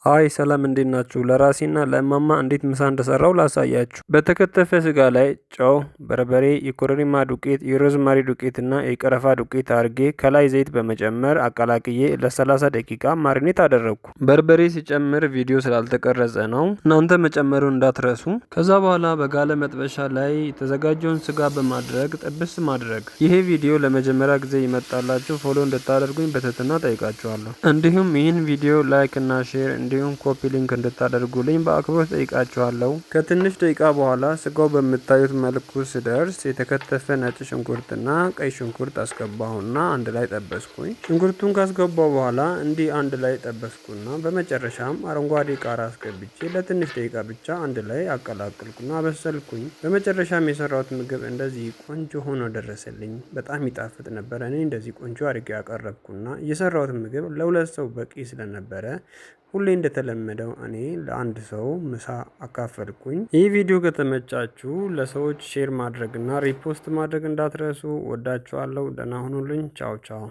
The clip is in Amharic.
Hi ሰላም እንዴት ናችሁ? ለራሴና ለእማማ እንዴት ምሳ እንደሰራው ላሳያችሁ። በተከተፈ ስጋ ላይ ጨው፣ በርበሬ፣ የኮረሪማ ዱቄት፣ የ rosemary ዱቄት እና የቀረፋ ዱቄት አድርጌ ከላይ ዘይት በመጨመር አቀላቅዬ ለ30 ደቂቃ marinate አደረግኩ። በርበሬ ሲጨምር ቪዲዮ ስላልተቀረጸ ነው፣ እናንተ መጨመሩን እንዳትረሱ። ከዛ በኋላ በጋለ መጥበሻ ላይ የተዘጋጀውን ስጋ በማድረግ ጥብስ ማድረግ። ይሄ ቪዲዮ ለመጀመሪያ ጊዜ ይመጣላችሁ follow እንድታደርጉኝ በትህትና ጠይቃችኋለሁ። እንዲሁም ይህን ቪዲዮ like እና share እንዲሁም copy link እንድታደርጉልኝ በአክብሮት ጠይቃችኋለሁ። ከትንሽ ደቂቃ በኋላ ስጋው በምታዩት መልኩ ስደርስ የተከተፈ ነጭ ሽንኩርትና ቀይ ሽንኩርት አስገባሁና አንድ ላይ ጠበስኩኝ። ሽንኩርቱን ካስገባሁ በኋላ እንዲህ አንድ ላይ ጠበስኩና በመጨረሻም አረንጓዴ ቃሪያ አስገብቼ ለትንሽ ደቂቃ ብቻ አንድ ላይ አቀላቀልኩና አበሰልኩኝ። በመጨረሻም የሰራሁት ምግብ እንደዚህ ቆንጆ ሆኖ ደረሰልኝ። በጣም ይጣፍጥ ነበር። እኔ እንደዚህ ቆንጆ አድርጌ ያቀረብኩና የሰራሁት ምግብ ለሁለት ሰው በቂ ስለነበረ ሁሌ እንደተለመደው እኔ ለአንድ ሰው ምሳ አካፈልኩኝ። ይህ ቪዲዮ ከተመቻችሁ ለሰዎች share ማድረግና repost ማድረግ እንዳትረሱ። ወዳችኋለሁ። ደህና ሁኑልኝ። ቻው ቻው።